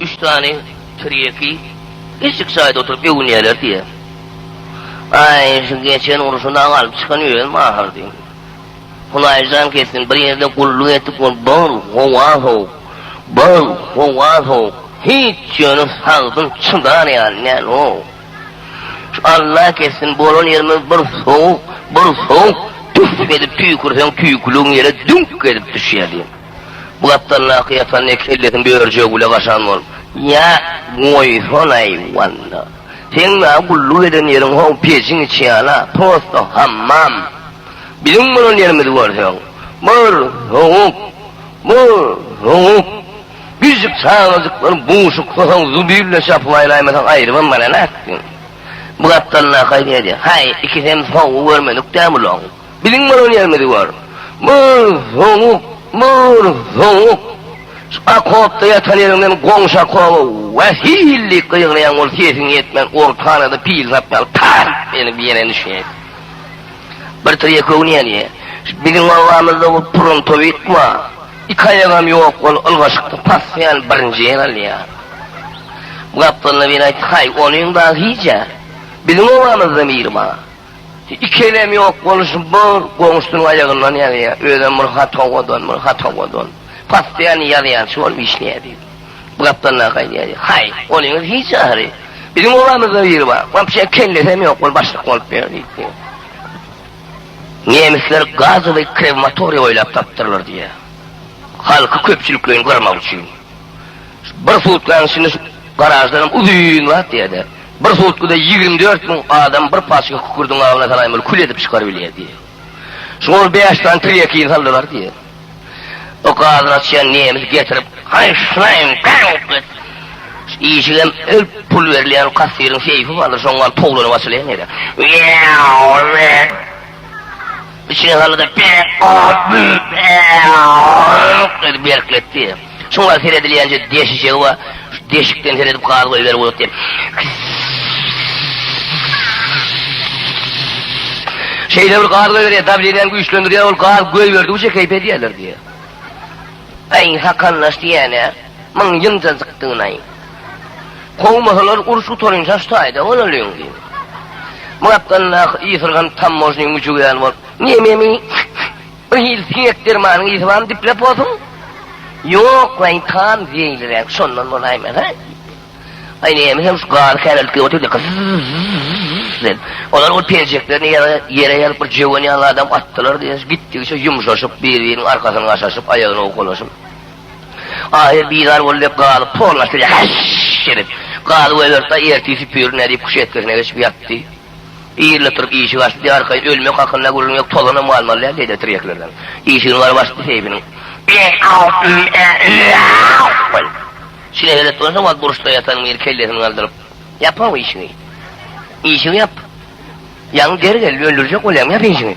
Üç sany tirýeki kiçijik jaýda oturyp öwünýärler diýýär. Aý, şu geçen urşy dagy alyp çykan özüm ahyr diýip. Hudaý jan kessin, bir ýerde gulluk etdik, ol bir howa sowuk, bir howa sowuk, hiç ýöne sagdyn çydar ýaly däl-ow. Şu Alla kessin, bolan ýerimiz bir sowuk, bir sowuk, tüf edip tüýkürseň tüýküligiň ýere düňk edip düşýär diýip. Bu gapdaldaky ýatan ne kellesini börjegi bile gaşan bolup, Ýa, goýsanaý, walla. Seň maňa gulluk eden ýeriň ho pejiň içi ýaly-a, prosto hammam. Biziň bolan ýerimizi görseň, bir sowuk, bir sowuk. Güjük çagajyklary buşuksasaň, zuby bilen çapyp aýlaýmasaň aýrybam baranok diýip. Bu gapdaldaky aýdýar, Haý, ikisem sowugy görmedik-dä bulaň. Biziň bolan ýerimizi gör. Bir sowuk, bir sowuk. Şu okopda ýatan ýeriňden goňşy okoba wähilli gygyrýaň ol sesiň ýetmän ortanada pil sap ýaly tarp edip ýere düşýär. Bir tirýek öwnýär diýýär. Şu biziň obamyzda bir prontowyk bar. Iki aýagam ýok ol ylgaşykda pasýan birinji ýer alýar. Bu gapdalynda biri aýtdy, haý, onyň dagy hiç-ä. Biziň obamyzda biri bar. Iki elem ýok boluşy bir goňşusynyň aýagyndan ýazýar. Özem bir hat owadan, bir hat owadan. Postoýannyý ýazýançy bolup işleýär diýip. Bu gapdaldaky aýdýar diýip. Haý, onyňyz hiç ahyry. Biziň obamyzda biri bar. Wapşe kellesem ýok, ol başlyk bolup ýör diýip. Nemisler gazowy krematoriý oýlap tapdyrlar diýýär. Halky köpçülikleýin gyrmak üçin. Bir sutkaň içinde şu garaždanam uzyn zat diýýär-de. Bir sutkada 24 müň adam bir paçka kükürdiň awyna salaýmaly kül edip çykarybilýär diýýär. Şoňa ol bäş sany tirýekini saldylar diýýär. O gazyny açýan nemis getirip, Haý, şunaýyň, gaňk et! Şu işigem öl pul berilýän kassiriň seýfi bardyr, şoň galyp towlanyp açylýan ýeri. Içine saldy-da, edip berkletdi. Şoňa seredilýänje deşijegi bar. Şu deşikden seredip gaz goýberip uzatdy. Şeýle bir gaz goýberýär, dawleniýäni güýçlendirýär, ol gaz goýberdigiçe keýp edýärler diýýär. Aý, hakanlaş diýýän-ä, muň ýynjajykdygyny-aý. Kowmasalar uruş gutarynça şu taýda bolalyň diýip. Murapdandaky ysyrgan tamožnyň güjügi ýaly bolup, Nememi? Bir hili siňek dermanyň ysy barmy dipleposyň? Ýok-laý, tam zeýliräk, şondan bolaýmasa. Aý, näme hem şu gazy käneltip gelip otyrdy, gyzz-z-z-z edip. Olar ol penjeklerini ýere ýazyp bir jöwen ýaly adam atdylar diýen, gitdigiçe ýumşaşyp, bir-biriniň arkasyny gaşaşyp, aýagyny owkalaşyp. Ahyr bizar boldy dek gazy polny açdy, häş-ş edip, gazy goýberdi-de, ertir süpürin diýip kuşetkesine geçip ýatdy. Irle turup işigi açdy, arkaýyn ölmek hakynda gürrüň ýok, tozanam galmaly däl diýdi tirýeklerden. Işigini baryp açdy seýfiniň. Şine seret bolsa wagt burçda ýatan biri kellesini galdyryp, Ýap-ow işigi. Işigi ýap. Ýaňy der geldi, öldürjek bolýaň, ýap işigi.